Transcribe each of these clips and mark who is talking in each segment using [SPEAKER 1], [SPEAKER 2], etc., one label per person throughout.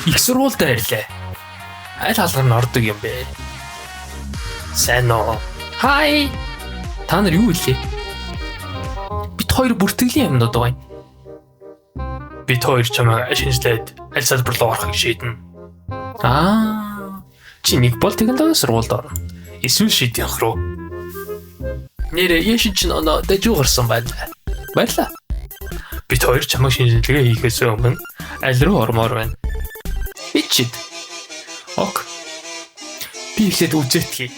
[SPEAKER 1] Их сургуультай ирлээ. Аль хаалгаар нь ордог юм бэ? Сайн уу? Хай. Та нар юу илээ? Бид хоёр бүртгэлийн юмнууд байгаа юм. Бид хоёр чамайг шинжилээд аль салбар руу орохыг шийднэ. Аа. Чи нэг бол технологийн сургуульд орно. Эсвэл шийдэх рүү. Нэрээ яшин чинь оноо дэжүү гарсан байна. Баярлаа. Бид хоёр чамайг шинжилгээ хийхээс өмнө аль руу ормоор байна. Бид шид. Ок. Би эхлээд үзээтгэе.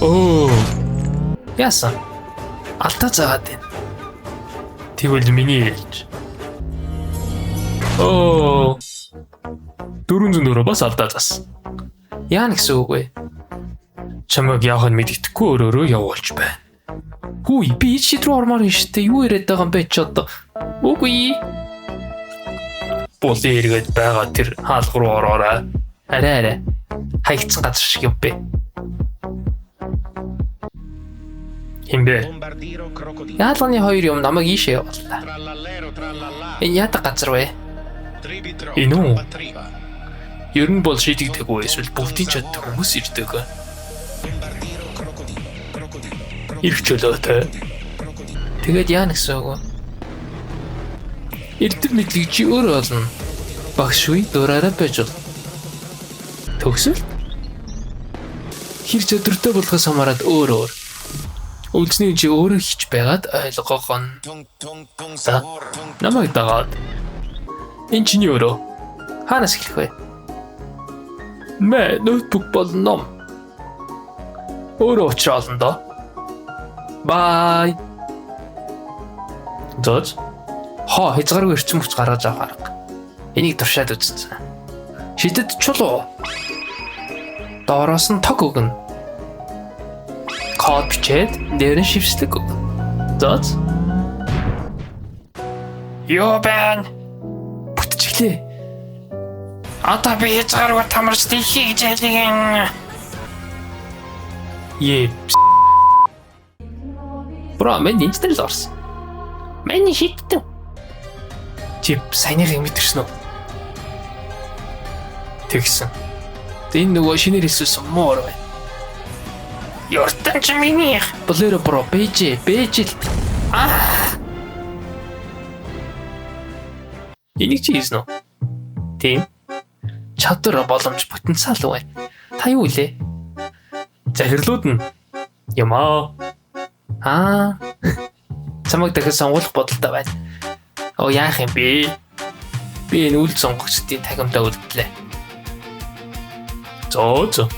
[SPEAKER 1] Оо. Яасан? Алдаа заагаад байна. Тэгвэл миний ээлж. Оо. 404 бас алдаа зас. Яа нэгсэн үг вэ? Чамайг яах нь мэддэхгүй өөрөөрөө явуулж байна. Хүй, би ич рүү ормоор юм штэ. Юу яриад байгаа юм бэ чи одоо? Үгүй. Булын эргээд байгаа тэр хаалга руу ороорой. Арай арай. Хаягдсан газар шиг юм бэ. Хин бэ? Яалганы хоёр юм намайг ийшээ явууллаа. Энэ яадаг газар вэ? Энэ үү? Ер нь бол шийдэгдээгүй эсвэл бүгдийн чаддаг хүмүүс ирдэг. Ирэх чөлөөтэй. Тэгээд яа нэгсэн үг вэ? Эрдэм мэдлэг чи өөрөө олно. Багш үе дураараа байж бол. Төгсөл. Хэр чадвартай болохоос хамаарат өөр өөр. Үлдснийг чи өөрөө хийж байгаад ойлгохон. За, намайг дагаад. Энэ чиний өрөө. Хаанаас эхлэх вэ? Мэ ноутбук бол ном. Өөрөө учраа олно доо. Бай. Зөөж. Хоо хязгааргүй эрчим хүч гаргаж авах арга. Энийг туршаад үзсэн. Шидэд чулуу. Доороос нь тог өгнө. Код бичээд дээр нь шивслэг өгнө. Зөөж. Юу байна? Бүтчихлээ. Одоо би хязгааргүй тамарч дэлхийг жайлгэн. Е. Бро, мен энэ дээр л орсон. Миний шидтэн. Чи саяныхыг мэдэрсэн үү? Тэгсэн. Энэ нөгөө шинээр хийсэн муур байна. Ёртон чи минийх. Болеро бро, бэж, бэж л. Аа. Энийг чи хийсэн үү? Тийм. Чадвар, боломж, потенциал байна. Та юу илээ? Захирлууд нь юм аа. Аа. Чамайг дахин сонгуулах бодолтой байна. Оо яах юм бэ? Би энэ үл сонгогчдын тагамдаа үлдлээ. Зөө зөө.